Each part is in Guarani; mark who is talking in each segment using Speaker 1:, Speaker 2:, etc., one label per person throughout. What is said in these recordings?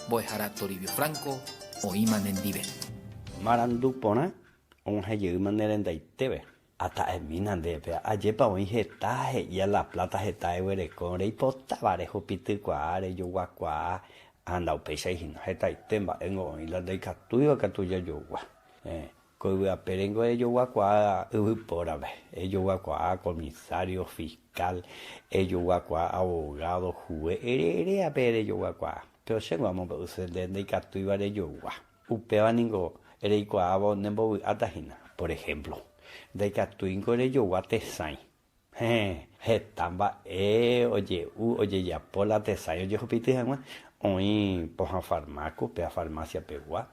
Speaker 1: Mbo'ehára Toribio Franco oĩma nendive.
Speaker 2: Marandu porã og̃uahẽ jeýma ne rendaitépe. Ata'emína ndéve, ajépa oĩ heta he'íva la pláta heta eguereko reipotáva rehupitykuaa, rejoguakuaa, ha ndaupéichai hína, hetaite mba'éngo oĩ la ndaikatúiva katu jajogua. Héẽ, ko yvy apérengo ejoguakuaa yvypórape, ejoguakuaa comisario, fiscal, ejoguakuaa abogado, juez, ere erévape rejoguakuaa. Péro chéngo amombe'use nde ndaikatúiva rejogua. Upéva ningo reikuaávo nembovy'áta hína. Por ehémplo, ndaikatúingo rejogua tesãi. Héẽ, heta mba'e oje'u ojejapo la tesãi ojehupity hag̃ua. Oĩ pohã farmáko, péva farmacia pegua,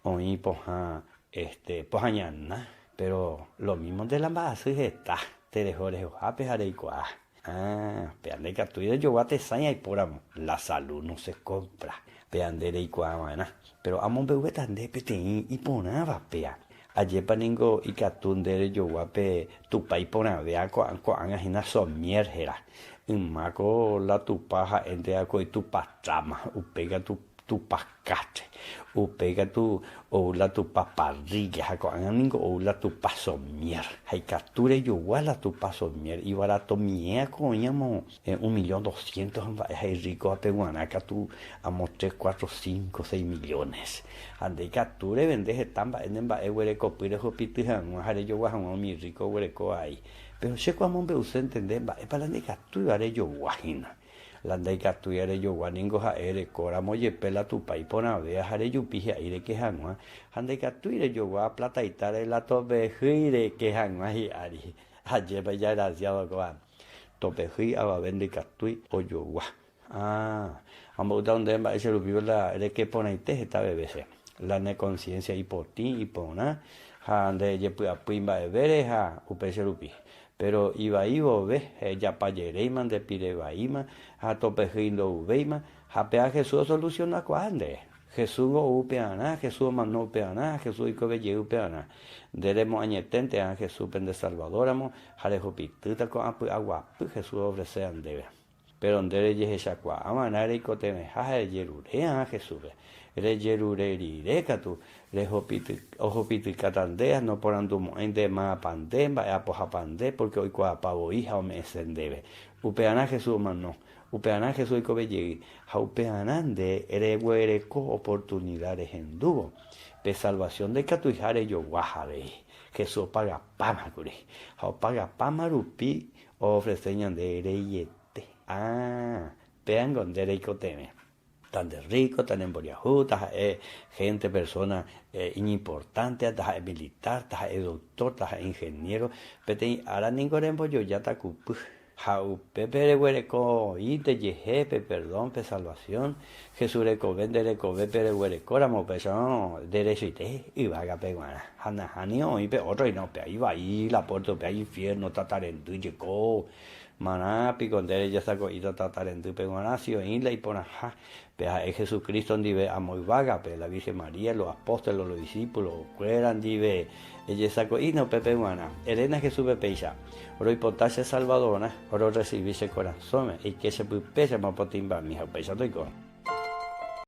Speaker 2: oĩ pohã, este, pohã ñana, péro lo mímonte la mba'asy heta, tereho rehohápe ha reikuaa. Ah, péva ndaikatúi rejogua tesãi aipóramo, la salu no se compra, péva nde reikuaa va'erã. Péro amombe'uvéta nde peteĩ iporãva péa. Ajépa ningo ikatu nde rejogua pe tupa iporãvéva ko'ág̃a hína Somier héra. Yma ko la tupa ha'énte akói tupa trama, upéi katu tupa katre, upéi katu ou la tupa parrilla ha ko'ág̃a ningo ou la tupa Somier. Ha ikatu rejogua la tupa Somier, ivaratomiéa ko oĩ amo un millón doscientos ha mba'e ha irríkovape g̃uarã katu amo tres, cuatro, cinco, seis millones. Ha nde ikatu revende heta mba'e ne mba'e guerekopy rehupity hag̃ua ha rejogua hag̃ua umi rríko oguerekóva ai. Péro che ko amombe'usénte nde mba'épa la ndaikatúiva rejogua hína. La ndaikatúiva rejogua ningo ha'e erekóramo jepe la Tupã iporãvéva ha rejupi hi'ai reke hag̃ua, ha ndaikatúi rejogua plataitáre la topehýi reke hag̃ua hi'ári. Ajépa ijagrasiádo kóva! Topehýi avave ndaikatúi ojogua. Ah, ambo'ýta ndéve mba'éicha rupi la reke porãite heta veve che. La ne conciencia ipotĩ, iporã ha nde jepy'apy imba'evére ha upéicha rupi. Péro ivai vove, ejapajeréima nde pire vaíma ha topehýi ndouvéima, ha péva Jesús osolusionakuaa ndéve. Jesús ngo ou upearã, Jesús omano upearã ha Jesús oikove jey upearã. Nde remoañeténte'ã Jesúspe nde Salvador-ramo ha rehupitýta ko'ã py'aguapy Jesús oofreséva ndéve. Péro nde rejehechakuaa va'erã reikotevẽha ha rejerure'ã Jesúspe. Rejerure rire katu, ohupitykáta nde ha noporandumo'ãi nde mávapa nde, mba'e apohápa nde, pórke oikuaapa voi ha ome'ẽse ndéve. Upearã Jesús omano, upearã Jesús oikove jey, ha upearã nde reguereko oportunida rehendúvo pe salvasión ndaikatuiha rejogua avei. Jesús opagapáma kuri, ha opagapáma rupi oofrese ñande reiete. Ah, péango nde reikotevẽ. Ta nde rríko, ta ne mboriahu, taha'e hénte, persóna iñimportánteva, taha'e militar, taha'e doktór, taha'e ingeniéro, peteĩ ára ningo rembojojáta kupy. Ha upépe reguereko oĩ ndejehe pe perdón, pe salvación, Jesús rekove nde rekovépe reguerekóramo upéicharõ derechoite yvágape g̃uarã. Ha nahániri oĩ pe ótro hína upéva ivai la puerta upéva infierno tata rendy jeko. Marã piko nde rejesako'íta tata rendýpe g̃uarã si oĩ la iporãha pe ha'e Jesucristo ndive amo yvágape, la Virgen María, los apóstoles, los discípulos kuéra ndive ejesako'ína upépe g̃uarã. Eréna Jesúspe péicha, Roipota che Salvadorã, rorresivi che korasõme, eike che pype che mopotĩmbami ha upéicha toiko.